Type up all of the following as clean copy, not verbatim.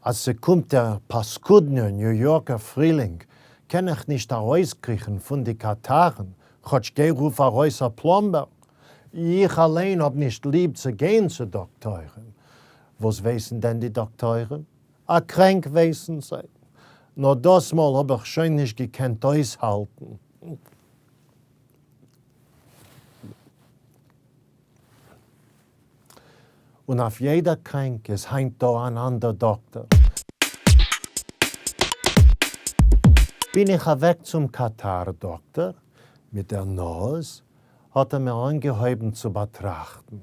אז ס'קומט דער פאסקודנער ניו יארקער פרילינג קען איך נישט ארויסקריכן פון די קאטארן, כאטש גיי רוף ארויס א plumber. איך אליין האב נישט ליב צו גיין צו דאקטוירים. וואס ווייסן דען די דאקטוירים? א קרענק ווייסן זיי. נאר דאס מאל האב איך שוין נישט געקענט אויסהאלטן. און אויף יעדע קרענק איז היינט דא אן אנדער דאקטער. בין איך אוועק צום קאטאר דאקטער מיט דער נאז, האט ער מיר אנגעהויבן צו באטראכטן.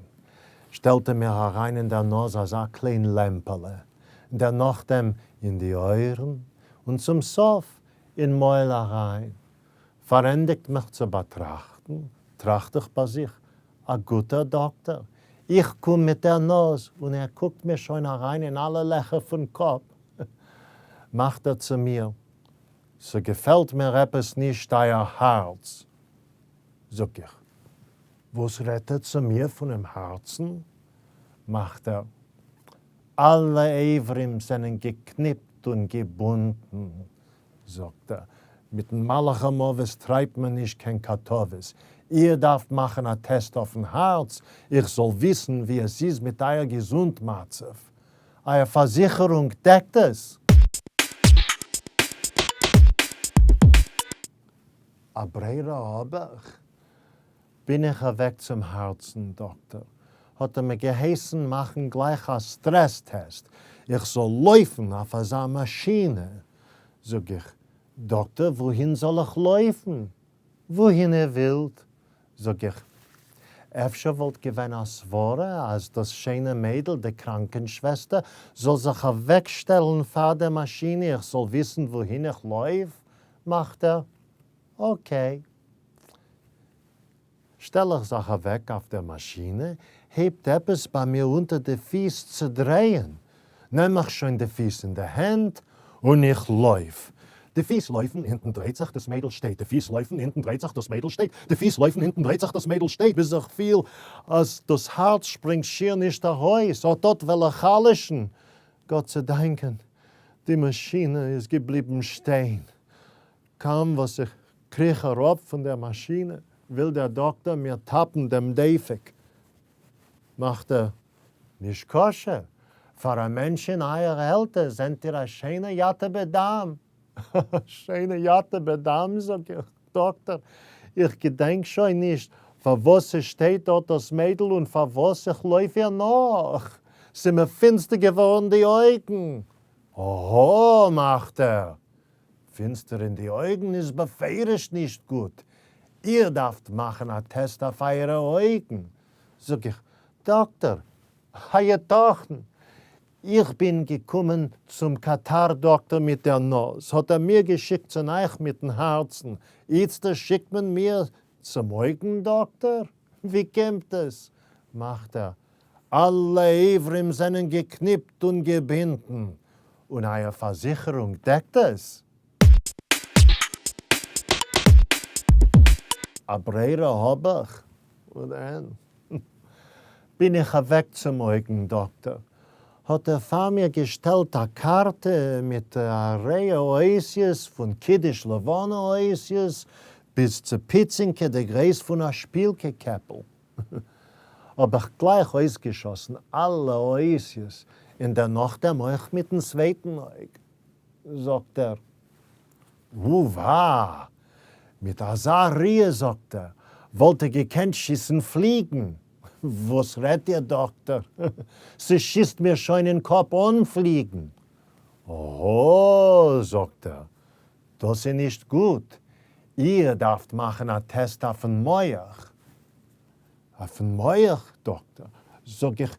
שטעלט ער מיר אריין אין דער נאז אזא קליין לעמפעלע, און דערנאכדעם אין די אויערן, און צום סוף אין מויל אריין. פארענדיגט מיך צו באטראכטן, טראכט איך ביי זיך, א גוטער דאקטער, איך קום מיט דער נאז און ער קוקט מיר שוין אריין אין אלע לעכער פון קאפ. מאכט ער צו מיר, ס'געפעלט מיר עפעס נישט אייער הארץ. זאג איך, וואס רעדט ער צו מיר פונעם הארצן? מאכט ער, אלע אברים זענען געקניפט און געבונדן. זאגט ער, מיטן מלאך המוות טרייבט מען נישט קיין קאטאוועס, איר דארפט מאכן א טעסט אויפן הארץ, איך זאל וויסן ווי עס איז מיט אייער געזונט מצב. אייער פארזיכערונג דעקט עס? א ברירה האב איך? בין איך אוועק צום הארצן דאקטער, האט ער מיר געהייסן מאכן גלייך א stress test, איך זאל לויפן אויף אזא מאשינע. זאג איך, דאקטער וואוהין זאל איך לויפן? וואוהין איר ווילט. זאג איך, אפשר וואלט געווען א סברה אז דאס שיינע מיידל די קראנקענשוועסטער זאל זיך אוועקשטעלן פאר דער מאשינע איך זאל וויסן וואוהין איך לויף? מאכט ער, okay. שטעל איך זיך אַװעק אױף דער מאַשינע, הײבט עפּעס בײַ מיר אונטער די פֿיס צו דרײען. נעם איך שױן די פֿיס אין די הענט און איך לױף. די פֿיס לױפֿן, הינטן דרײט זיך, דאָס מײדל שטײט. די פֿיס לױפֿן, הינטן דרײט זיך, דאָס מײדל שטײט. די פֿיס לױפֿן, הינטן דרײט זיך, דאָס מײדל שטײט. ביז איך פֿיל, אַז דאָס האַרץ שפּרינגט שיִער נישט אַרױס. אָט-אָט װעל איך חלשן. גאָט צו דאַנקען, די מאַשינע איז געבליבן שטײן. קוים וואס איך קריך אראפ פון דער מאשינע, וויל דער דאקטער מיר טאפן דעם דפק. מאכט ער, נישקשה, פאר א מענטש אין אייער עלטער זענט איר א שיינע יאטע בדם. א שיינע יאטע בדם, זאג איך, דאקטער, איך געדענק שוין נישט פארוואס ס'שטייט דארט דאס מיידל און פארוואס איך לויף איר נאך. ס'מיר פינסטער געווארן די אויגן. אהא, מאכט ער, פינסטער אין די אויגן איז בפירוש נישט גוט, איר דארפט מאכן א טעסט אויף אייערע אויגן. זאג איך, דאקטער, היתכן? איך בין געקומען צום קאטאר דאקטער מיט דער נאז, האט ער מיר געשיקט צון אייך מיטן הארצן, איצטער שיקט מען מיר צום אויגן דאקטער? ווי קומט עס? מאכט ער, אלע אברים זענען געקניפט און געבינדן, און אייער פארזיכערונג דעקט עס? א ברירה האב איך? און בין איך אוועק צום אויגן דאקטער, האט ער פאר מיר געשטעלט א קארטע מיט א רייע אותיות פון קידוש לבנה אותיות ביז צו פיצינקע די גרייס פון א שפילקע קעפל. האב איך גלייך אויסגעשאסן אלע אותיות און דערנאכדעם אויך מיטן צווייטן אויג. זאגט ער, וואווא! מיט אזא ראיה זאגט ער, וואלט איר געקענט שיסן פליגן. וואס רעדט איר דאקטער? ס'שיסט מיר שוין אין קאפ אן פליגן. אהא זאגט ער, דאס איז נישט גוט, איר דארפט מאכן א טעסט אויפן מח. אויפן מח, דאקטער? זאג איך.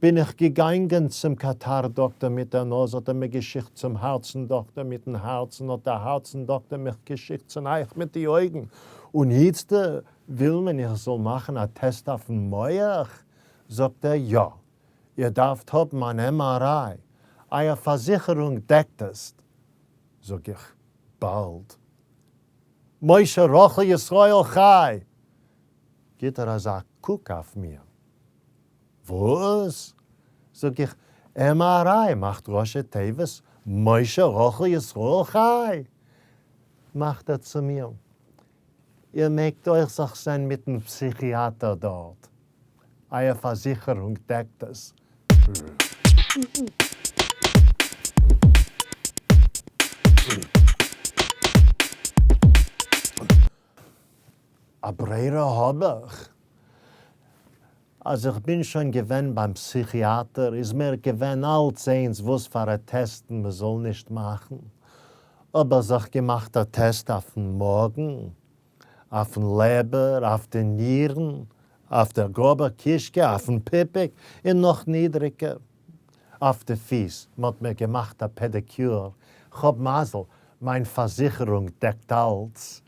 בין איך געגאנגען צום קאטאר דאקטער מיט דער נאז האט ער מיר געשיקט צום הארצן דאקטער מיטן הארצן האט דער הארצן דאקטער מיך געשיקט צון אייך מיט די אויגן און איצטער וויל מען איך זאל מאכן א טעסט אויפן מח זאגט ער יא איר דארפט האבן אן MRI אייער פארזיכערונג דעקט עס זאג איך באלד משה רחל ישראל חי! גיט ער אזא קוק אויף מיר. וואס? זאג איך, MRI מאכט ראשי תיבות משה רחל ישראל חי! מאכט ער צו מיר, איר מעגט אויך זיך זען מיטן פסיכיאטער דארט, אייער פארזיכערונג דעקט עס. א ברירה האב איך? אז איך בין שוין געווען ביים פסיכיאטער איז מיר געווען אלץ איינס וואס פאר א טעסטן מ'זאל נישט מאכן, אבער זיך געמאכט א טעסט אויפן מאגן, אויפן לעבער, אויף די נירן, אויף דער גראבער קישקע, אויפן פופיק, און נאך נידריגער, אויף די פיס, מ'האט מיר געמאכט א פעדיקיור, כ'האב מזל, מיין פארזיכערונג דעקט אלץ.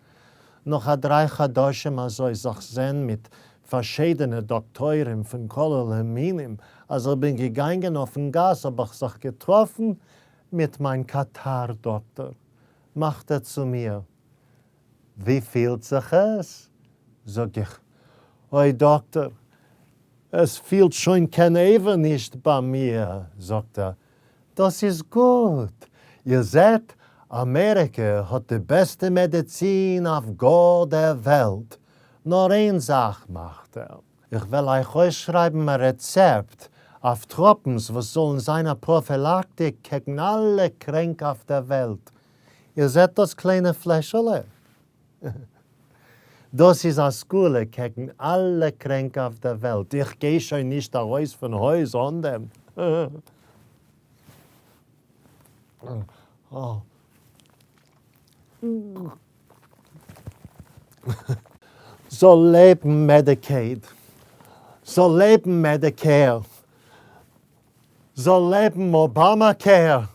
נאך א דריי חדשים אזוי זיך זען מיט פארשידענע דאקטוירים פון כל המינים, אז איך בין געגאנגען אויפן גאס האב איך זיך געטראפן מיט מיין קאטאר דאקטאר, מאכט ער צו מיר, ווי פילט זיך עס? זאג איך, אוי דאקטער, עס פילט שוין קיין אבר נישט ביי מיר. זאגט ער, דאס איז גוט, איר זעט, אמעריקע האט די בעסטע מעדיצין אויף גאר דער וועלט, נאר איין זאך מאכט ער, איך וועל אייך אויסשרייבן א רעצעפט אויף טראפנס וואס זאלן זיין א פראפילאקטיק קעגן אלע קרענק אויף דער וועלט, איר זעט דאס קליינע פלעשעלע? דאס איז א סגולה קעגן אלע קרענק אויף דער וועלט, איך גיי שוין נישט ארויס פון הויז אן דעם. זאל לעבן Medicaid! זאל לעבן Medicare! זאל לעבן Obamacare!